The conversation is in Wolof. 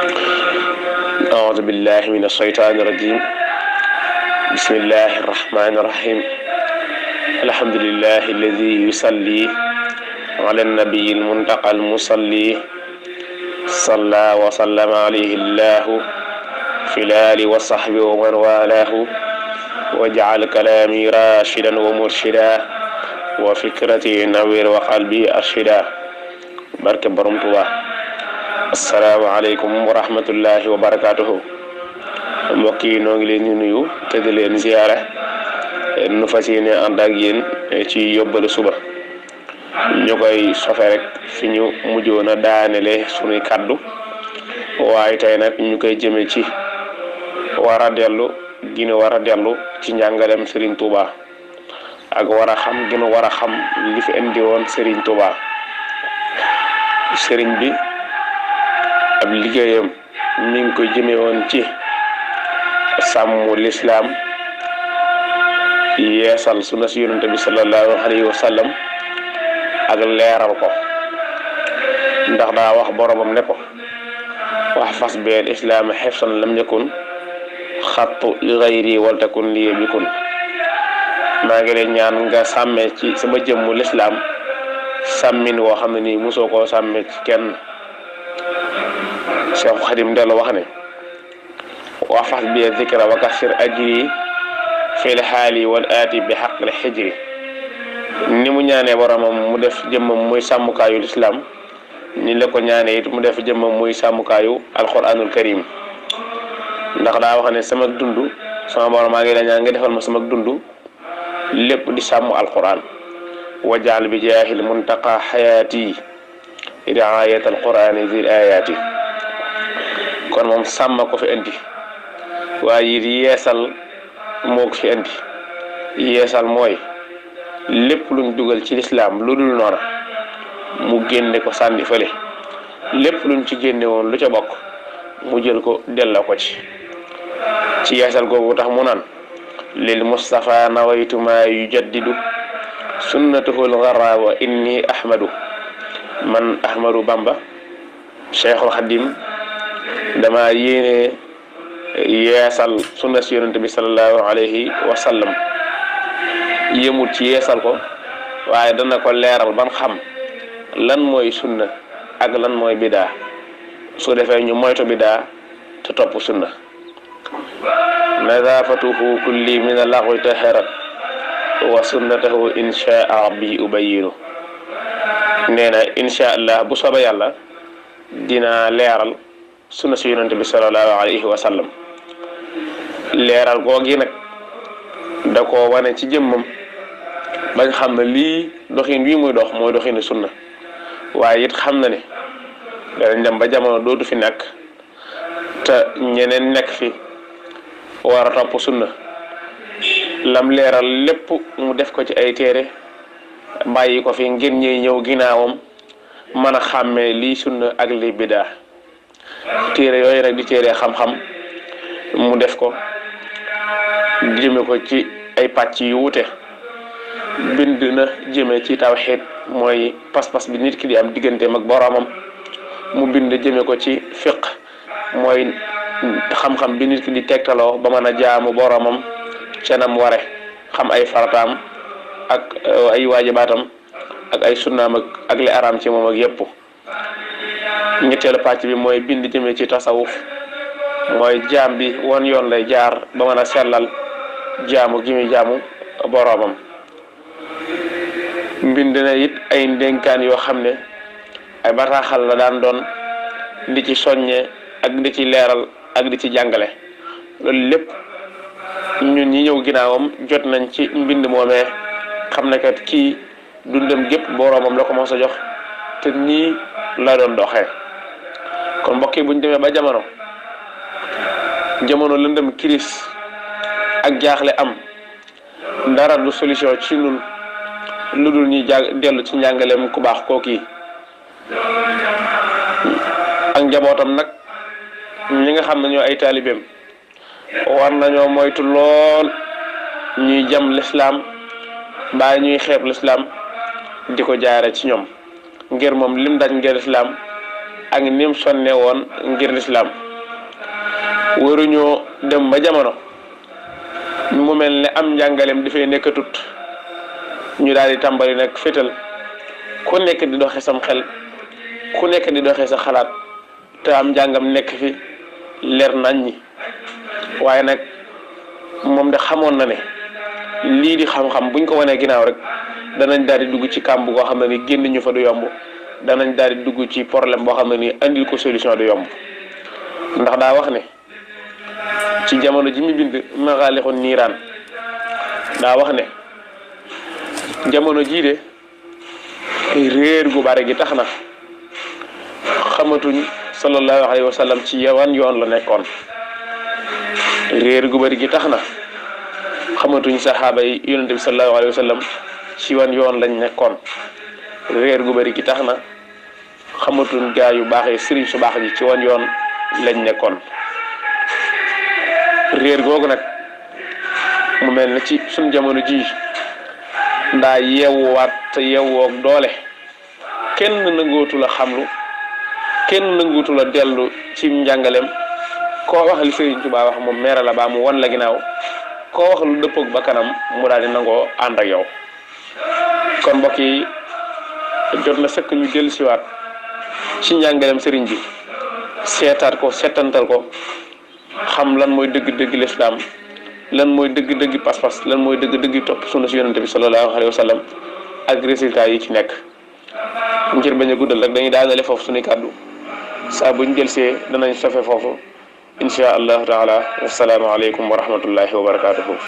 أعوذ بالله من الشيطان الرجيم. بسم الله الرحمن الرحيم. الحمد لله الذي يصلي على النبي المنتقى المصلي صلى وسلم عليه الله في الآل وصحبه ومن والاه وجعل كلامي راشدا ومرشدا وفكرتي نوير وقلبي أرشدا. barke borom Tuubaa. asalaamaaleykum wa rahmatullahi wa barakaatuhu. mbokk yi noo ngi leen di nuyu te di leen ziyaare nu fas yéene ànd ak yéen ci yóbbalu suba ñu koy sofe rek fi ñu mujjoon a daanele sunuy kaddu waaye tey nag ñu koy jëme ci war a dellu ci njàngalem Serigne Touba ak war a xam gi nu war a xam li fi indi woon Serigne Touba. Serigne bi ab liggéeyam mi ngi ko jëme woon ci sàmm lislaam, yeesal sunna si yonente bi sallallahu alayhi wa sallam ak leeral ko, ndax daa wax boromam ne ko wax fas beel islaam xefsan lam yakun xattu li gayri wal takun li bikun. maa ngi leen ñaan nga sàmmee ci sama jëmmu lislaam sàmmin woo xam ne nii mosoo koo sàmmee ci kenn. Cheikh Xadim dellu wax ne wa fas bi zikra wa kasir ajri fil xaali wal aati bi xaqil xijri. ni mu ñaanee boromam mu def jëmmam muy sàmmukaayu lislaam ni la ko ñaanee it mu def jëmmam muy sàmmukaayu alquranul karim, ndax daa wax ne sama dund sama borom maa ngi la ñaan nga defal ma sama dund lépp di sàmm alquran. wajaal bi jaahil muntaqa xayaati riayat alqurani zil ayaati. kon moom sàmm ko fi indi waaye it yeesal moo ko fi indi. yeesal mooy lépp luñ dugal ci lislaam lu dul noona mu génne ko sànni fële, lépp luñ ci génne woon lu ca bokk mu jël ko delloo ko ci yeesal googu tax mu naan lil Mustafa nawaytu ma yujaddidu sunnatuhul gharra wa inni ahmadu. man Ahmadu Bamba Cheikhul Xadim dama yéene yeesal sunna si yonente bi sallallahu alayhi wa sallam. yëmut ci yeesal ko waaye dana ko leeral ban xam lan mooy sunna ak lan mooy bidaa, su defee ñu moytu bidaa te topp sunna. nadafatuhu kulli min al-laghwi taharat wa sunnatahu insha rabbi ubayinu. nee na insha allah bu soobee yàlla dina leeral sunna si yonente bi sallallahu alayhi wa sallam. leeral googi nag da koo wane ci jëmmam bañ xam ne lii doxin wii muy dox mooy doxinu sunna, waaye it xam na ne danañ dem ba jamono dootu fi nekk te ñeneen nekk fi war a topp sunna. lam leeral lépp mu def ko ci ay téere bàyyi ko fi ngir ñuy ñëw ginnaawam mën a xàmmee lii sunna ak lii bidaa. téere yooyu nag di téere xam-xam mu def ko jëme ko ci ay pàcc yu wute. bind na jëme ci tawxiid mooy pas-pas bi nit ki di am digganteem ak boroomam. mu bind jëme ko ci fiq mooy xam-xam bi nit ki di tegtaloo ba mën a jaamu boroomam ca nam ware, xam ay farataam ak ay waajibaatam ak ay sunnaam ak li araam ci moom ak yépp. ñetteelu pàcc bi mooy bind jëme ci tasawuf mooy jaam bi wan yoon lay jaar ba mën a sellal jaamu gi muy jaamu boroomam. mbind na it ay ndénkaan yoo xam ne ay bataaxal la daan doon di ci soññe ak di ci leeral ak di ci jàngale. loolu lépp ñun ñi ñëw ginnaawam jot nañ ci mbind moomee xam ne kat kii dundam gépp boroomam la ko mos a jox te nii la doon doxee. kon mbokk yi buñ demee ba jamono lëndëm kiris ak jaaxle am, dara du solution ci ñun lu dul ñuy dellu ci njàngaleem ku baax kooki ak njabootam. nag ñi nga xam ne ñoo ay taalibeem war nañoo moytu lool ñuy jam lislaam baa ñuy xeeb lislaam di ko jaare ci ñoom, ngir moom lim daj ngir lislaam ak nim sonne woon ngir lislaam waruñoo dem ba jamono mu mel ne am njàngaleem dafay nekkatut ñu daal di tàmbali nag fétal ku nekk di doxee sam xel ku nekk di doxee sa xalaat te am njàngam nekk fi leer nañ ñi waaye nag moom de xamoon na ne lii di xam-xam buñ ko wanee ginnaaw rek danañ daal di dugg ci kàmb goo xam ne ni génn ñu fa du yomb danañ daal di dugg ci problème boo xam ne ni andil ko solution du yomb ndax daa wax ne ci jamono ji mu bind maxaalixu niiraan daa wax ne jamono jii de réer gu bare gi tax na xamatuñ sallallahu alayhi wa sallam ci wan yoon la nekkoon réer gu bari gi tax na xamatuñ saxaaba yi yonente bi sallallahu alayhi wa sallam ci wan yoon lañ nekkoon réer gu bari gi tax na xamatuñ gaa yu baaxee sëriñ su baax ji ci wan yoon lañ nekkoon réer googu nag mu mel ne ci suñ jamono ji ndaa yeewuwaat te yeewoog doole kenn nangootu la xamlu kenn nangootu la dellu ci njàngaleem koo wax li Sëriñ Tuubaa wax moom meera la baa mu wan la ginnaaw koo wax lu dëppoog ba kanam mu daal di nangoo ànd ak yow kon mbokk yi jot na sëkk ñu dellu siwaat ci njàngaleem sëriñ bi seetaat ko seetantal ko xam lan mooy dëgg-dëgg lislaam lan mooy dëgg-dëgg pas-pas lan mooy dëgg-dëgg topp sunna si yonente bi sallallahu alayhi wa sallam ak résultat yi ci nekk ngir bañ a guddal rek dañuy daanale foofu suñuy kàddu saa buñ jëlsee danañ sofe foofu insha allahu taala wassalaamu aleykum wa rahmatullahi wa barakatuhu